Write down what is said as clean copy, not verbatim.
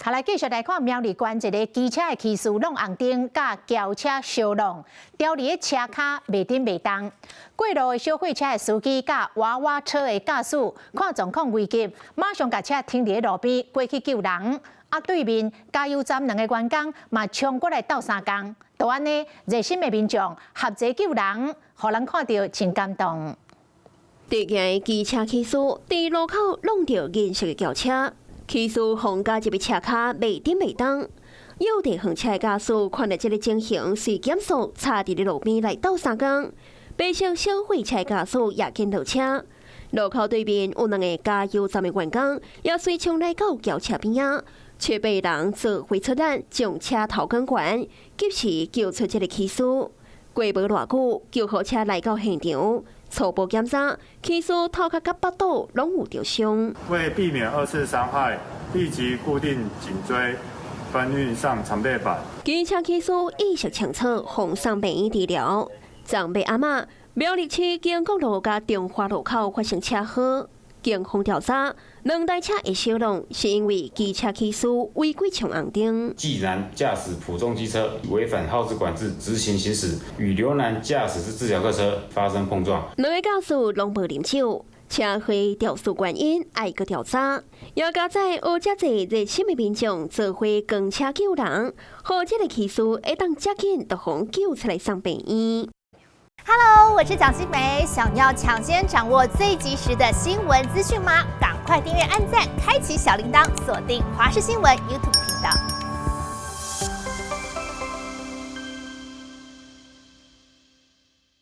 好，來繼續來看苗栗縣一个機車的騎士挵紅燈，佮轎車相挵，牢佇咧車跤袂振袂動。過路的小貨車的司機佮娃娃車的駕駛看狀況危急，馬上共車停佇咧路邊，過去救人。啊，對面加油站兩个員工嘛衝過來鬥相共，就按呢熱心的民眾合齊救人，予人看著真感動。直行的機車騎士佇路口挵著銀色的轎車。騎士予夾入去車跤袂振袂動，有地方車駕駛看著這个情形，隨減速插佇咧路邊來鬥相共。白色小貨車駕駛也緊落車，路口對面有兩个加油站的員工也隨衝來到轎車邊仔，七八人做伙出力，將車頭捲懸，及時救出這个騎士。過無偌久，救護車來到現場，初步檢查，騎士頭殼佮腹肚攏有著傷。為避免二次傷害，立即固定頸椎，搬運上長背板。機車騎士意識清楚，予送病院治療。昨暝暗暝，苗栗市經國路佮中華路口發生車禍，警方調查，兩台車會相挵，是因為機車騎士違規衝紅燈。紀男駕駛普重機車違反號誌管制，直行行駛，與劉男駕駛之自小客車發生碰撞。兩个駕駛攏無啉酒，車禍肇事原因愛閣調查，也加載有遮濟熱心的民眾做伙扛車救人，予這个騎士會當遮緊就予救出來送病院。 Hello，我是蔣新梅，想要搶先掌握最及時的新聞資訊嗎？趕快訂閱、按讚、開啟小鈴鐺，鎖定華視新聞 YouTube 頻道。